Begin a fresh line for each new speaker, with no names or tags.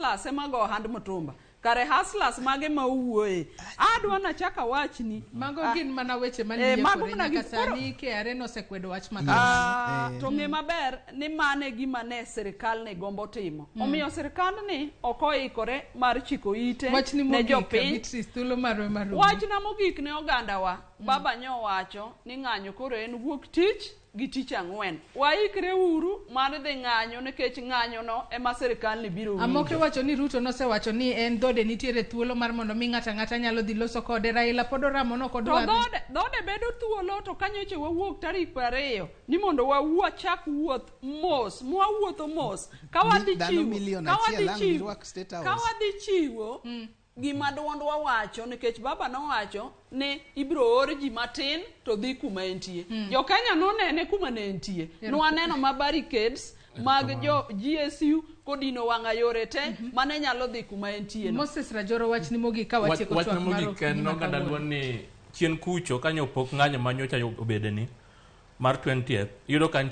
Hustlers ema go ohand mtumba. Kare hustlers mage ma uwuoye? Adwa nachak awachni.
Mago gin mana weche
Eh,
maliekore
mago mana
nyaka
gik- koro-
sani KRA nosekwedo wach ma kamano.
Ah, to ng'e maber ni mano e gima ne sirikal ni gombo timo. Omiyo sirikandni ok oikore mar chiko ite
Wachni
ne
mogik,
jopiny.
Beatrice, thuolo marwa marumo.
Wachna mogik ne ogandawa, baba nyowacho ni ng'anyo koro en wuok tich gi tich ang'wen. Waikre uru mar dhi ng'anyo nikech ng'anyono ema sirikal ni biro
Amoke
winjo.
wacho ni Ruto nosewacho ni en dhode nitiere thuolo mar mondo mi ng'ato ang'ata nyalo dhi loso kode. Raila pod oramo ni ok
To
odwar.
dhode bedo thuolo to ka nyocha wawuok tarik 20 ni mondo wachak wuoth mos, mwawuotho mos ka wadhi
Dhano
chiwo
milion
ka wadhi
achiel ang'
chiwo
girwak State House.
ka wadhi chiwo gima duondwa wacho nikech baba nowacho ni ibiro or ji matin to dhi kuma entie. Jo Kenya nonene kuma ne entie. Nwaneno ma barricades mag jo GSU kodino wang'a yore te mane nyalo dhi kuma entie no.
Moses Rajoro, wachni mogik ka watieko
Wachna
twak mar
mogik en
okinyi ma
oganda
kawuono.
luo ni chien kucho kanyo pok ng'anyo ma nyocha obede ni mar 20th iyudo ka nitie